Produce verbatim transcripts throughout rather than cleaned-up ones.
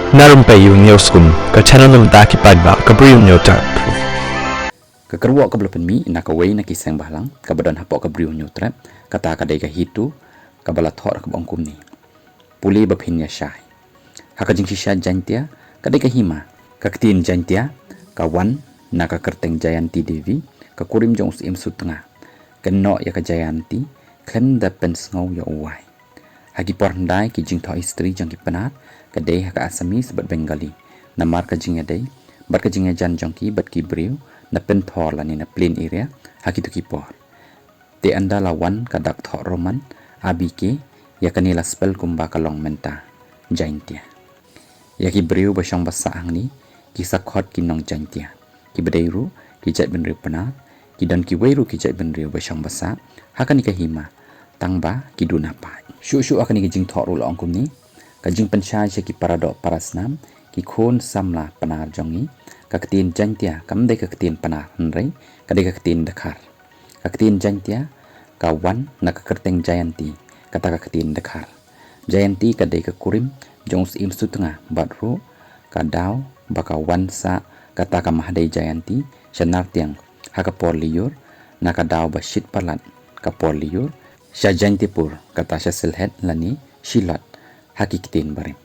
Na Rympei U Hynñiewskum, ka channel na ka bynta ki paidbah ka Bri U Hynñiewtrep. Ka kyrwoh kaba la pynmih na kawei na ki seng bhalang kaba don hapoh ka Bri U Hynñiewtrep, kata ka dei ka HITO, kaba la thoh da kaba ong kumne: Pule ba phin ïa shai. Ha ka jingshisha Jaiñtia ka dei ka hima. Ka ktien Jaiñtia ka wan na ka kyrteng Jayanti Devi, ka kurim jong u Syiem Sutnga. Kynnoh ïa ka Jayanti khlem da pynsngew ïa u wai. Ha ki por hyndai ki jingthoh history jong ki Pnar ka dei ha ka Assamese bad Bengali, namar ka jingïadei bad ka jingïajan jong ki bad ki briew na Pynthor lane na plain area ha kito ki por. Te ynda la wan ka dak thoh Roman, A B K, ïa kane la spell kumba ka long mynta, Jaiñtia. Ïa ki briew ba shong ba sah hangne ki sa khot ki nong Jaiñtia. Kiba dei ruh ki jaitbynriew Pnar, ki don kiwei ruh ki jaitbynriew ba shong ba sah ha kane ka hima, tang ba ki duna paid. Shuh shuh ha kane ka jingthoh ruh la ong kumne: Ka jingpynshai sha ki paradoh parasnam, ki khun samla Pnar jong ngi, ka ktien Jaiñtia kam dei ka ktien Pnar hynrei ka dei ka ktien Dkhar. Ka ktien Jaiñtia ka wan na ka kyrteng Jayanti, kata ka ktien Dkhar. Jayanti ka dei ka kurim jong u Syiem Sutnga bad ruh ka daw ba ka wan sah kata ka Mahadei Jayanti sha Nartiang ha ka por lyiur, na ka daw ba shit palat ka por lyiur sha Jaintepur, kata sha Sylhet lane Shilot ha ki ktien barim.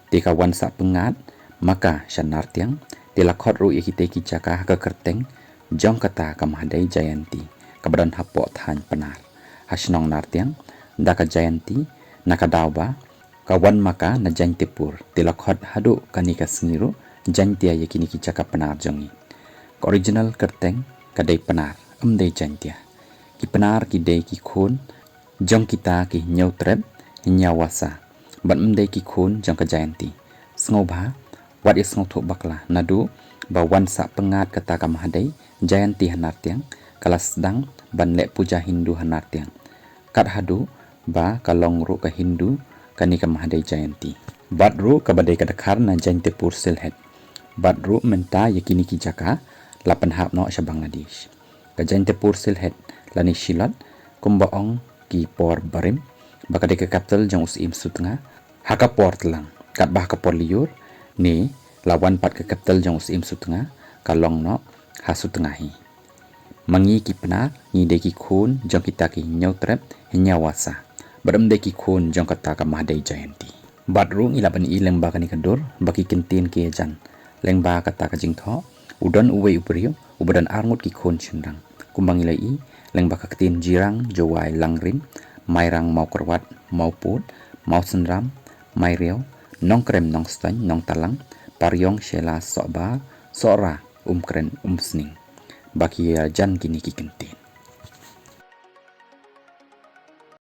Te ka wan sah pyngngad ma ka sha Nartiang, te la khot ruh ïa kitei ki jaka ha ka kyrteng jong kata ka Mahadei Jayanti kaba don hapoh thaiñ Pnar, ha shnong Nartiang, da ka Jayanti, na ka daw ba ka wan ma ka na Jaintepur, te la khot haduh kane ka sngi ruh Jaiñtia ïa kine ki jaka Pnar jong ngi. Ka original kyrteng ka dei Pnar, ym dei Jaiñtia. Ki Pnar ki dei ki khun jong kita ki Hynñiewtrep Hynñiewasa, bad ym dei ki khun jong ka Jayanti. Sngewbha wat ïa sngewthuh bakla, naduh ba wan sah pyngngad kata ka Mahadei Jayanti ha Nartiang, ka la sdang ban leh puja Hindu ha Nartiang, kat haduh ba ka long ruh ka Hindu kane ka Mahadei Jayanti. Bad ruh kaba dei ka Dkhar na Jaintepur Sylhet. Bad ruh mynta ïa kine ki jaka la pynhap noh sha Bangladesh. Ka Jaintepur Sylhet lane Shilot, kumba ong ki por barim, ba ka dei ka capital jong u Syiem Sutnga ha ka por tlang, katba ha ka por lyiur ne la wan pat ka capital jong u Syiem Sutnga, ka long noh ha Sutnga hi. Ma ngi ki Pnar ngi dei ki khun jong kita ki Hynñiewtrep Hynñiewasa, bad ym dei ki khun jong kata ka Mahadei Jayanti. Bad ruh ngi lah ban ïohi lyngba kane ka dur ba ki kyntien ki ïajan lyngba kata ka jingthoh, u don uwei u briew uba don arngut ki khun shynrang, kumba ngi la ïohi lyngba ka ktien Jirang, Jowai, Langrin, Mairang, Mawkyrwat, Mawpud, Mawsynram, Mairiew, Nongkrem, Nongstoiñ, Nongtalang, Pariong, Shella, Sohbar, Sohra, Umkren, Umsning. Ba ki ïajan kine ki kyntien.